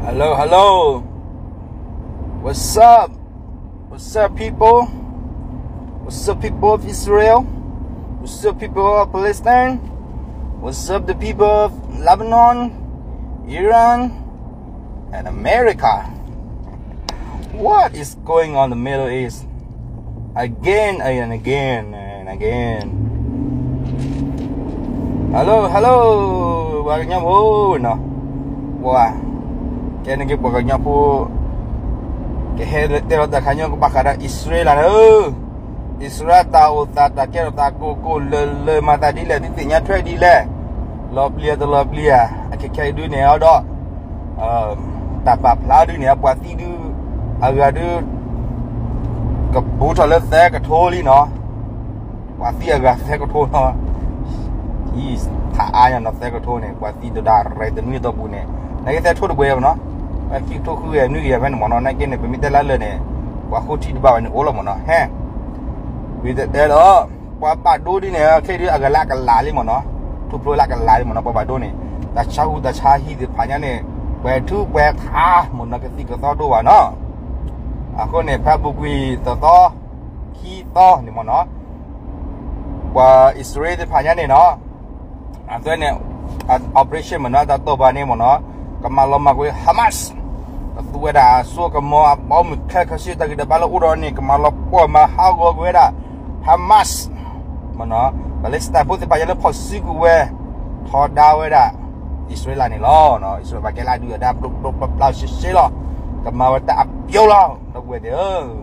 Hello, hello. What's up? What's up, people? What's up, people of Israel? What's up, people of Palestine? What's up, the people of Lebanon, Iran, and America? What is going on in the Middle East? Again and again and again. Hello, hello, ပှၤကညီဖိနီၤ, ပှၤ ကဲန့ၣ်က့ၤပှၤကညီဖိ ကဟဲတဲလီၤတၢ်ခါညီကဘၣ်ဃးဒီးအံၣ်စရ့လးဧၢ, အံၣ်စရ့လးတၢ်အိၣ်သးတၢ်ကဲထီၣ်သးကိၢ်ကိၢ်လၢၤလၢၤမၤသးဒ်လဲၣ် ဒုးသ့ၣ်ညါထွဲဒ်လဲၣ်, လီၤပျံၤတလီၤပျံၤဧါ, အခဲခဲအံၤဒုးန့ၣ်အီၤဒီး တၢ်ပာ်ဖျါဒုးန့ၣ် ပှၤသံဒုး အဂၤဒုး ကဘူးထီၣ်လၢသၢကထိလံနီၤ, ပှၤသံအဂၤသၢကထိနီၤ, ဖးအါညါနီၤသၢကထိန့ၣ် ပှၤသံတဒါရဲၣ်တနွံအတီၢ်ပူၤန့ၣ် နာ်က့သၢကထိတပှဲၤဘၣ်နီၤ, ခံကထိဃုကယၤနွံကယၤဖဲန့ၣ်မ့ၢ်နီၤ, နာ်က့န့ၣ် ပမ့ၢ်တဲလၢလၢာ်န့ၣ် ပှၤဃိထံတဘၣ်ဝဲန့ၣ်အိၣ်လီၤမ့ၢ်နီၤ, ဟဲ ဝံၤတဲတဲဒီး ပှၤဘၣ်ဒိဒ်န့ၣ် ခဲဒုးအဂၤလၢအကလးလံမ့ၢ်နီၤ, ထူၣ်ဖျိလၢအကလးလံမ့ၢ်နီၤ, ပှၤဘၣ်ဒိန့ၣ် တၢ်ဆါဟူးတၢ်ဆါဟံၣ်သ့ၣ်တဖၣ်ညါန့ၣ် ပှဲၤထူပှဲၤထါမ့ၢ်နီၤ, ကသံၣ်ကသီဒိၣ်ဘၣ်နီၤ, အဃိန့ၣ် ဖဲအပူၤကွံာ်တသီ ခံသီန့ၣ်မ့ၢ်နီၤ, ပှၤအံၣ်စရ့လးသ့ၣ်တဖၣ်ညါန့ၣ်နီၤ အသဝဲန့ၣ် operation မ့ၢ်နီၤ, တၢ်တိာ်ပာ်န့ၣ်မ့ၢ်နီၤ, ကမၤလီၤမၢ်ကွံာ် Hamas, ကသူဝဲဒၣ်အစိကမီၤအဘီမုၢ်ခဲခီဆံတၢ်ဂံၢ်တၢ်ဘါလၢအိၣ်ဒီးန့ၣ် ကမၤလီၤပှီၢ်မၤဟးဂီၤကွံာ်ဝဲဒၣ် Hamas မ့ၢ်နီၤ, ပလ့းစတၢၣ်ဖိသ့ၣ်တဖၣ်ညါလၢဖီၣ်စုကဝဲၤ ထီဒါဝဲဒၣ် အံၣ်စရ့လးန့ၣ်လီၤ. အံၣ်စရ့လးဘၣ်ကဲလၢအဒုၣ်အဒါ ပျီပျီပျီပျီရှဲရှဲလီၤ. ကမၤဝဲတၢ်အပျီလီၤ ဒီပုၢ်ဝဲၢ်သ့ၣ်ဧၢ,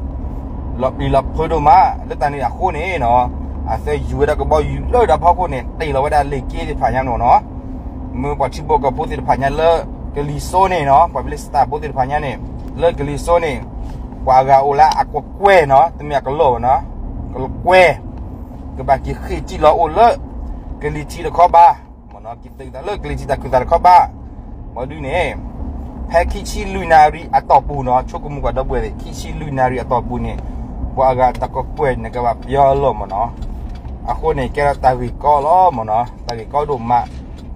လီၤပျံၤလီၤဖုးဒိၣ်မး လၢတၢ်န့ၣ်အဃိန့ၣ်နီၤ, အသၢယူၤဝဲဒၣ်ကဘီယူၤလၢတၢ်ဖီခိၣ်န့ၣ် တ့ၢ်လီၤဝဲဒၣ်လ့ၣ်က့သ့ၣ်တဖၣ်ညါန့ၣ်နီၤ, မ့ၢ်ပှၤထံဖိကီၢ်ဖိသ့ၣ်တဖၣ်ညါလၢကလံၤစိန့ၣ်နီၤ, ပှၤပလ့းစတၢၣ်ဖိသ့ၣ်တဖၣ်ညါန့ၣ် လၢကလံၤစိန့ၣ် ပှၤအဂၤအိၣ်လၢအကွဲကွဲနီၤ, တမ့ၢ်အကလီၢ်ဘၣ်နီၤ, ကလကွဲ ကဘၣ်က့ၤဃ့ၢ်ထံလီၤအိၣ်လၢ ကလံၤထံတခီဘၣ် မ့ၢ်နီၤ, က့ၤသုးသးလၢကလံၤထံတၢ်ခူးသးတခီဘၣ်, ဘၣ်ဒုးန့ၣ် ဖဲခံဆံလွံၢ်နၣ်ရံၣ်အတီၢ်ပူၤနီၤ, ဆိကမိၣ်ကွၢ်ဒီပုၢ်ဝဲၢ်သ့ၣ် ခံဆံလွံၢ်နၣ်ရံၣ်အတီၢ်ပူၤန့ၣ် ပှၤအဂၤတၢ်ကကွဲၢ်န့ၣ်ကဘၣ်ပျီလီၤမ့ၢ်နီၤ, အဃိန့ၣ် ကဲထီၣ်တၢ်ဂ့ၢ်ကီလီၤမ့ၢ်နီၤ, တၢ်ဂ့ၢ်ကီဒိၣ်မး,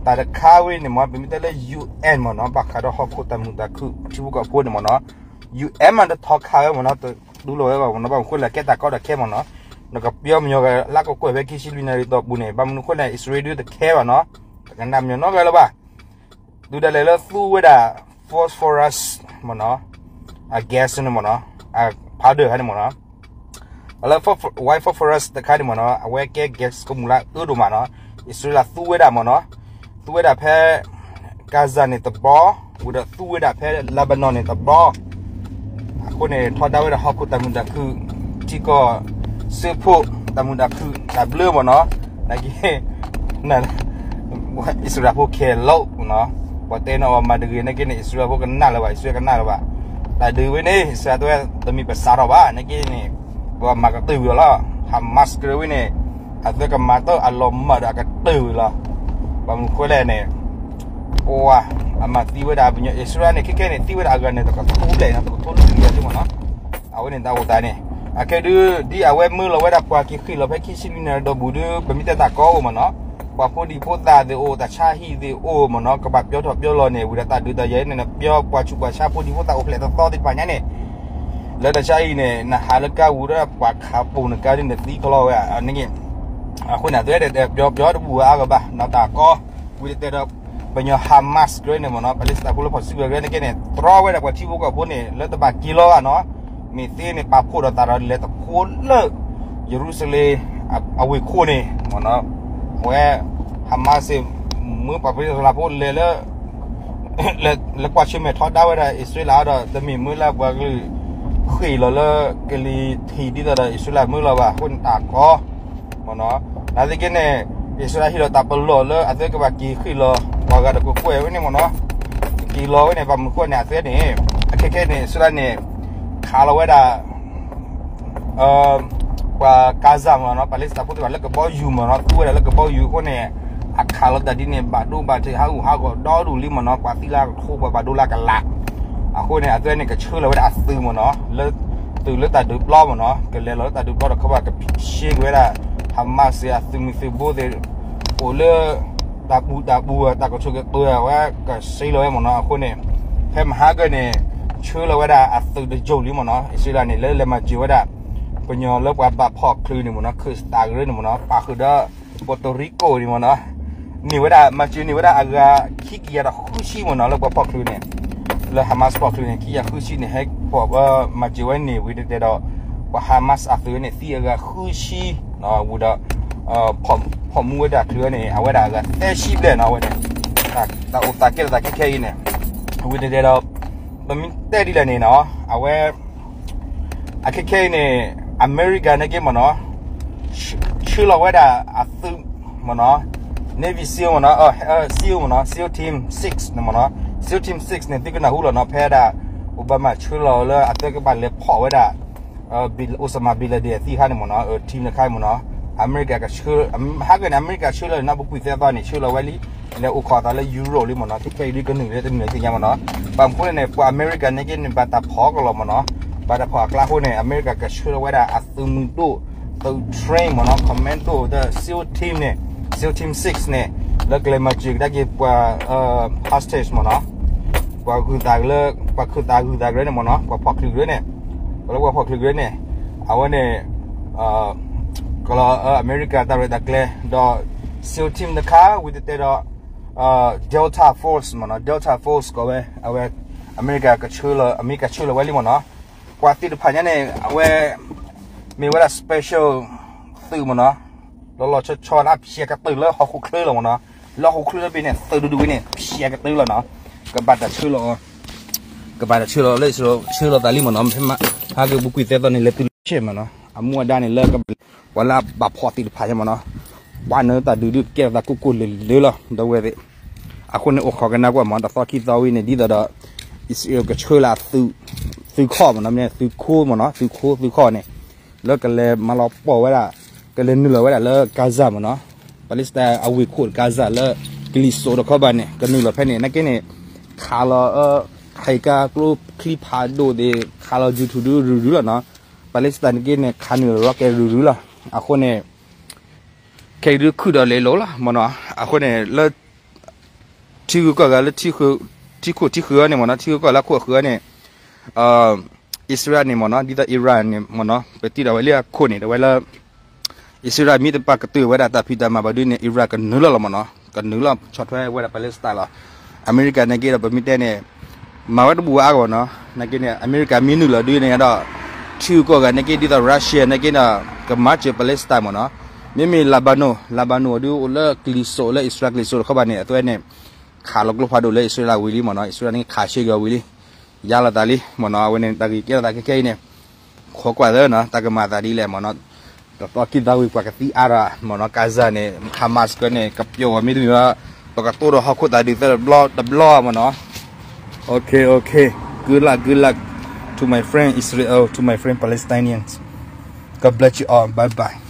တၢ်တခါဝဲန့ၣ်မ့ၢ် ပမ့ၢ်တဲလၢ ယူၣ်အ့ၣ်မ့ၢ်နီၤ, ဘၣ်ဃးဒီးဟီၣ်ခိၣ်တၢ်မုာ်တၢ်ခုၣ် ထံဖိကီၢ်ဖိန့ၣ်မ့ၢ်နီၤ, ယူၣ်အ့ၣ်မ့ၢ်တထီခးဝဲမ့ၢ်နီၤ, တဒူလီၤဝဲဘၣ်မ့ၢ်နီၤ, ဘၣ်မနုၤဃိလဲၣ် ကဲတၢ်ကီတၢ်ခဲမ့ၢ်နီၤ, နကပျီမညီဂၤလၢကကွဲၢ်ဖဲခံဆံလွံၢ်နၣ်ရံၣ်တီၢ်ပူၤန့ၣ် ဘၣ်မနုၤဃိလဲၣ် အံၣ်စရ့လးဒုးတခဲဘၣ်နီၤ, တကနၣ်မညီနီတဂၤလၢၤဘၣ်, တုၤဒၣ်လဲာ်လၢသူဝဲဒၣ် phosphorus မ့ၢ်နီၤ, အ gas န့ၣ်မ့ၢ်နီၤ, အ powder ဟဲန့ၣ်မ့ၢ်နီၤ, လၢ white phosphorus တခါန့ၣ်မ့ၢ်နီၤ, အဝဲကဲ gas ကမူၣ်လၢအအၢဒိၣ်မးနီၤ, အံၣ်စရ့လးသူဝဲဒၣ်မ့ၢ်နီၤ, သူဝဲဒၣ်ဖဲ Gaza န့ၣ်တဘျီ, ဝံၤဒီးသူဝဲဒၣ်ဖဲ Lebanon န့ၣ်တဘျီ အဃိန့ၣ် ထီဒါဝဲဒၣ်ဟီၣ်ခိၣ်တၢ်မုာ်တၢ်ခုၣ် ထံကီၢ်စၢဖှိၣ်တၢ်မုာ်တၢ်ခုၣ်တၢ်ဘျၢမ့ၢ်နီၤ, နာ်က့ အံၣ်စရ့လးဖိခဲလၢာ်နီၤ, ပှၤတဲန့ၣ်အီၤမၤတဂ့ၤ နာ်က့န့ၣ် အံၣ်စရ့လးဖိကနၣ်လၢၤဘၣ်, အံၣ်စရ့လးကနၣ်လၢၤဘၣ်, တၢ်ဒုးဝဲန့ၣ် အံၣ်စရ့လးတဲဝဲတမ့ၢ်ပစးထီၣ်ဘၣ်, နာ်က့န့ၣ် ပှၤမၤကတၢၢ်ဝံၤလီၤ, Hamas ကရၢဝဲန့ၣ် အသဲကမၤတၢ်အလီၤမၢ်ဒီးအကတၢၢ်ဝံၤလီၤ, ဘၣ်မနုၤဃိလဲၣ်န့ၣ် ပှၤ အမၤသံဝဲဒၣ်ပညီ အံၣ်စရ့လးန့ၣ် ခဲခဲန့ၣ် သံဝဲဒၣ်အဂၤန့ၣ် တကထိဘျဲၣ်နီၤ, တကထိလွံၢ်ကယၤလံမ့ၢ်နီၤ, အဝဲန့ၣ်တၢ်အိၣ်သးန့ၣ်, အခဲဒုး ဒ်အဝဲမၢလီၤဝဲဒၣ်ပှၤက့ၤဃ့ၢ်လီၤဖဲခံဆံလွံၢ်နၣ်ရံၣ်တီၢ်ပူၤဒုး ပမ့ၢ်တဲတၢ်ကီအိၣ်မ့ၢ်နီၤ, ပှၤဖိဒံဖိသၣ်သ့ၣ်အိၣ် တၢ်ဆါဟံၣ်သ့ၣ်အိၣ်မ့ၢ်နီၤ, ကဘၣ်ပျီထီၣ်ပျီလီၤန့ၣ် ဝံၤဒီးတၢ်ဒုးတၢ်ယၤန့ၣ် ပျီပှၤဆူးပှၤဆါဖိဒံဖိသၣ်အိၣ်ဖျဲၣ်သီသီသ့ၣ်တဖၣ်ညါန့ၣ် လၢတၢ်ဆါဟံၣ်န့ၣ် နဟးလၢကါဝံၤဒီးပှၤခးပိာ်နကါဒ်န့ၣ်သံကလီဝဲ, အဃိန့ၣ် အသဲဒၣ်ပျီပျီတဘူၣ်ဝဲအါဂၤဘၣ်, ဒီးတၢ်ကီ ဝံၤတဲဒီး ပညီ Hamas ကရၢန့ၣ်မ့ၢ်နီၤ, Palestine ဖိလၢဖီၣ်စုကဝဲၤကရၢန့ၣ် ကဲန့ၣ် တြီဝဲဒၣ်ပှၤထံဖိကီၢ်ဖိန့ၣ် လၢတဘၣ်က့ၤလီၤဘၣ်နီၤ, မ့ၢ်သ့န့ၣ် ပာ်ဖှိၣ်ဒီးသးဒီးလဲၤတခိၣ်လၢ ယရူၤၡလ့ၣ် အဝ့ၢ်ခိၣ်န့ၣ်မ့ၢ်နီၤ, အဝဲ Hamas မ့ၢ်ပှၤပလ့းစလးဖိလဲၤလၢ လၢကွၢ်ဆၢၣ်မဲာ်ထီဒါဝဲဒၣ်အံၣ်စရ့လးဒီး တမ့ၢ်မ့ၢ်လၢပှၤကလုာ်ဃ့ၢ်လီၤလၢ ကလံၤထံးဒ်သိးဒီးအံၣ်စရ့လးမၢလီၤဘၣ်အဃိန့ၣ်တၢ်ကီ မ့ၢ်နီၤ, နာ်သက့န့ၣ် အံၣ်စရ့လးဟ့ၣ်လီၤတၢ်ပလီၢ်လၢအသဲကဘၣ်က့ၤဃ့ၢ်လီၤ ပှၤဂၤတကကွဲၢ်ဝဲန့ၣ်မ့ၢ်နီၤ, က့ၤလီၤဝဲန့ၣ် ဘၣ်မနုၤဃိန့ၣ် အသဲန့ၣ် အခဲခဲန့ၣ် အံၣ်စရ့လးန့ၣ် ခးလီၤဝဲဒၣ် ပှၤ Gaza မ့ၢ်နီၤ, ပှၤလ့းစတၢၣ်ဖိသ့ၣ်တဖၣ်လၢကဘီယူၤမ့ၢ်နီၤ, သူဝဲဒၣ်လၢကဘီယူၤအဃိန့ၣ် အခးလီၤတၢ်ဒ်န့ၣ် ဘၣ်ဒိဘၣ်ထံး ဟးဂူာ်ဟးဂီၤဒီဒူၣ်လံမ့ၢ်နီၤ, ပှၤသံလၢကထိ ပှၤဘၣ်ဒိလၢကလး, အဃိန့ၣ် အသဲန့ၣ် ကဆှၢလီၤဝဲဒၣ်အသုးမ့ၢ်နီၤ, လၢသုးလၢတၢ်ဒုးပျီမ့ၢ်နီၤ, ကလဲၤလီၤလၢတၢ်ဒုးပျီတခီဘၣ် ကဆှၢက့ၤဝဲဒၣ် Hamas အသုးမုၢ်သုးဘိသ့ၣ် အိၣ်လၢ တၢ်ပူၤတၢ်ပူၤ တၢ်ကဆိၣ်ကတိၤဝဲ ကဆှၢလီၤဝဲမ့ၢ်နီၤ, အဃိန့ၣ် ဖဲမဟါကၢန့ၣ် ဆှၢလီၤဝဲဒၣ်အသုးတယိာ်လံမ့ၢ်နီၤ, အံၣ်စရ့လးန့ၣ် လၢလဲၤမၤစၢၤဝဲဒၣ် ပှၤကညီလၢပှၤဘၣ်ဖီၣ်ချုးန့ၣ်မ့ၢ်နီၤ, ခၢၣ်သးကရၢန့ၣ်မ့ၢ်နီၤ, ပာ်ဃုာ်ဒီး Puerto Rico န့ၣ်မ့ၢ်နီၤ, န့ၢ်ဝဲဒၣ် မၤစၢၤန့ၢ်ဝဲဒၣ်အဂၤခံကယၤဒီးဃုဆံမ့ၢ်နီၤ, လၢပှၤဖီၣ်ချုးန့ၣ်, လၢ Hamas ဖီၣ်ချုးန့ၣ် ခံကယၤဃုဆံန့ၣ် ဟဲဖီၣ် မၤစၢၤဝဲန့ၣ် ဝံၤတတဲဒီး ပှၤ Hamas အသုးန့ၣ် သံအဂၤဃုဆံ, ဝံၤဒီး ဖီၣ်မူဝဲဒၣ်ချုးန့ၣ် အဝဲဒၣ်အဂၤသၢဆံဘျဲၣ်နီၤ, အဝဲန့ၣ် တၢ်အိၣ်သးကဲထီၣ်သးခဲခဲအံၤန့ၣ်, ဝံၤတတဲဒီး ပမ့ၢ်တဲဒ်လဲၣ်န့ၣ်နီၤ, အဝဲ အခဲခဲအံၤန့ၣ် အမဲရကၤန့ၣ်က့မ့ၢ်နီၤ, ဆှၢလီၤဝဲဒၣ်အသုးမ့ၢ်နီၤ, Navy SEAL မ့ၢ်နီၤ, SEAL မ့ၢ်နီၤ, SEAL Team Six န့ၣ်မ့ၢ်နီၤ, SEAL Team Six န့ၣ် သုကနၢ်ဟူလီၤနီၤ, ဖဲဒၣ် Obama ဆှၢလီၤလၢအသုးကဘၣ်လဲၤဖီၣ်ဝဲဒၣ် Osama bin Laden အသံခါန့ၣ်မ့ၢ်နီၤ, team တခါမ့ၢ်နီၤ, အမဲရကၤကဆှၢ, ဟးဂ့ၤန့ၣ် အမဲရကၤဆှၢလီၤန့ၣ် ပူၤကွံာ်သၢသီန့ၣ် ဆှၢလီၤဝဲလံ, လဲၤအိၣ်ခိးသးလၢ Europe လံမ့ၢ်နီၤ, ခဲခဲအံၤဒုးကနုာ်လၢတနုာ်လၢသ့ၣ်ညါမ့ၢ်နီၤ, ဘၣ်မနုၤဃိလဲၣ်န့ၣ် ပှၤအမဲရကၤန့ၣ်က့န့ၣ် ဘၣ်တၢ်ဖီၣ်ကလီၤမ့ၢ်နီၤ, ဘၣ်တၢ်ဖီၣ်အကျါဃိန့ၣ် အမဲရကၤကဆှၢလီၤဝဲဒၣ်အသုးမုၢ်ဒိၣ် သုး train မ့ၢ်နီၤ, commando ဒီး SEAL team န့ၣ်, SEAL Team Six န့ၣ် လၢကလဲၤမၤစၢၤကဒါက့ၤပှၤ hostage မ့ၢ်နီၤ, ပှၤဂုၤသးလၢ ပှၤခၢၣ်သးဂုၤသးကရၢန့ၣ်မ့ၢ်နီၤ, ပှၤဖီၣ်ချုးကရၢန့ၣ်, ပှၤလၢပှၤဖီၣ်ချုးကရၢန့ၣ်, အဝဲန့ၣ် ကလီၤအမဲရကၤတၢ်ရဲၣ်တၢ်ကျဲၤဒီး SEAL team တခါ ဝံၤတတဲဒီး Delta Force မ့ၢ်နီၤ, Delta Force ကိးဝဲ အဝဲ အမဲရကၤကဆှၢလီၤ အမဲရကၤဆှၢလီၤဝဲလံမ့ၢ်နီၤ, ပှၤသ့ၣ်တဖၣ်ညါန့ၣ် အဝဲ မ့ၢ်ဝဲဒၣ် special သုးမ့ၢ်နီၤ, လီၤလီၤဆီဆီဒၣ်ဖျဲးကတၢၢ်လၢဟီၣ်ခိၣ်ချၢလီၤမ့ၢ်နီၤ, လၢဟီၣ်ခိၣ်ချၢတဘ့ၣ်န့ၣ် သုးဒူဒူဝဲန့ၣ် ဖျဲးကတၢၢ်လီၤနီၤ, ကဘၣ်တၢ်ဆှၢလီၤ ကဘၣ်တၢ်ဆှၢလီၤလၢ ဆှၢလီၤသးလံမ့ၢ်နီၤ, ဖဲမဟါကပူၤကွံာ်သၢသီန့ၣ် လဲၤတုၤလၢဆဲးမ့ၢ်နီၤ, အမူအဒါန့ၣ်လၢကဘၣ် ပှၤလၢအဘၣ်ဖီၣ်သ့ၣ်တဖၣ်ညါမ့ၢ်နီၤ, ပှၤနၢၤတၢ်ဒုးဒုးကဲထီၣ်သးကိၢ်ကိၢ်လၢၤလၢၤလီၤ ဒီးဝဲသ့ၣ်, အဃိန့ၣ်အိၣ်ခိးကနၣ်ကွၢ်မ့ၢ် တသီခံသီဝံၤန့ၣ် ဒ်သိးဒီး အံၣ်စရ့လးကဆှၢလၢအသုး သုးခီၣ်မ့ၢ်နီၤ, မ့ၢ်သုးခိၣ်မ့ၢ်နီၤ, သုးခိၣ် သုးခီၣ်န့ၣ် လၢကလဲၤမၤလီၤပှီၢ်ဝဲဒၣ် ကလဲၤနုာ်လီၤဝဲဒၣ်လၢ Gaza မ့ၢ်နီၤ, Palestine အဝ့ၢ်ခိၣ် Gaza လၢ ကလံၤစိးတခီဘၣ်န့ၣ် ကနုာ်လီၤဖဲန့ၣ် နာ်က့န့ၣ် ခးလီၤ ဟဲကါကျိချံဖးဒိၣ်သ့ၣ် ခးလီၤ YouTube ဒုးရုၢ်ရုၢ်လီၤနီၤ, Palestine နာ်က့န့ၣ် ခးနုာ်လီၤ rocket ရုၢ်ရုၢ်လီၤ, အဃိန့ၣ် ခဲအံၤဒုးခုၣ်ဒီးလဲၤလိၤလီၤမ့ၢ်နီၤ, အဃိန့ၣ်လၢ ထံဂုၤကီၢ်ဂၤလၢ ထံခိၣ်ထံဃၢၤန့ၣ်မ့ၢ်နီၤ, ထံဂုၤကီၢ်ဂၤလၢခိၣ်အဃၢၤန့ၣ် အံၣ်စရ့လးန့ၣ်မ့ၢ်နီၤ, ဒ်သိး Iran န့ၣ်မ့ၢ်နီၤ, ပတံၢ်ဒီးဝဲလၢအခိၣ်န့ၣ် တဝဲလၢ အံၣ်စရ့လးမ့ၢ်တပာ်ကတၢၢ်ဝဲဒၣ်တၢ်ဖံးတၢ်မၤဘၣ်ဒုးန့ၣ် Iran ကနုာ်လီၤလီၤမ့ၢ်နီၤ, ကနုာ်လီၤဆီၣ်ထွဲဝဲဒၣ် Palestine လီၤ. အမဲရကၤန့ၣ်က့ဒီး ပမ့ၢ်တဲန့ၣ် မၤဝဲတဘူၣ်ဝဲအါဂီၢ်နီၤ, နာ်က့န့ၣ် အမဲရကၤမ့ၢ်နုာ်လီၤဒုးန့ၣ်ဒီး ထံဂုၤကီၢ်ဂၤန့ၣ်က့ ဒ်သိး Russia န့ၣ်က့ဒီး ကမၤစၢၤ Palestine မ့ၢ်နီၤ, မ့မ့ၢ် Lebanon, Lebanon ဒုးအိၣ်လၢကလံၤစိးလၢအံၣ်စရ့လးကလံၤစိးတခီဘၣ်န့ၣ် အဝဲန့ၣ် ခးလီၤကျိဖးဒိၣ်လၢအံၣ်စရ့လးဝံၤလံမ့ၢ်နီၤ, အံၣ်စရ့လးန့ၣ်ခးဆှဲက့ၤအီၤဝံၤလံ, ယါလီၤသးလံမ့ၢ်နီၤ, အဝဲန့ၣ် တၢ်ဂ့ၢ်ကဲထီၣ်သးခဲခဲအံၤန့ၣ် ခိးကွၢ်သၢနီၤ, တၢ်ကမၤသးဒ်လဲၣ်မ့ၢ်နီၤ, တသီခံသီဝံၤပှၤကသံအါထီၣ်မ့ၢ်နီၤ, Gaza န့ၣ် Hamas ကန့ၣ် ကပျိာ်အီၤမ့တမ့ၢ်ဘၣ်, ပကတိၢ်ဒီးဟီၣ်ခိၣ်သးဒုးသၢတဘျီတဘျီမ့ၢ်နီၤ. Okay, okay. Good luck, good luck to my friend Israel, to my friend Palestinians. God bless you all. Bye bye.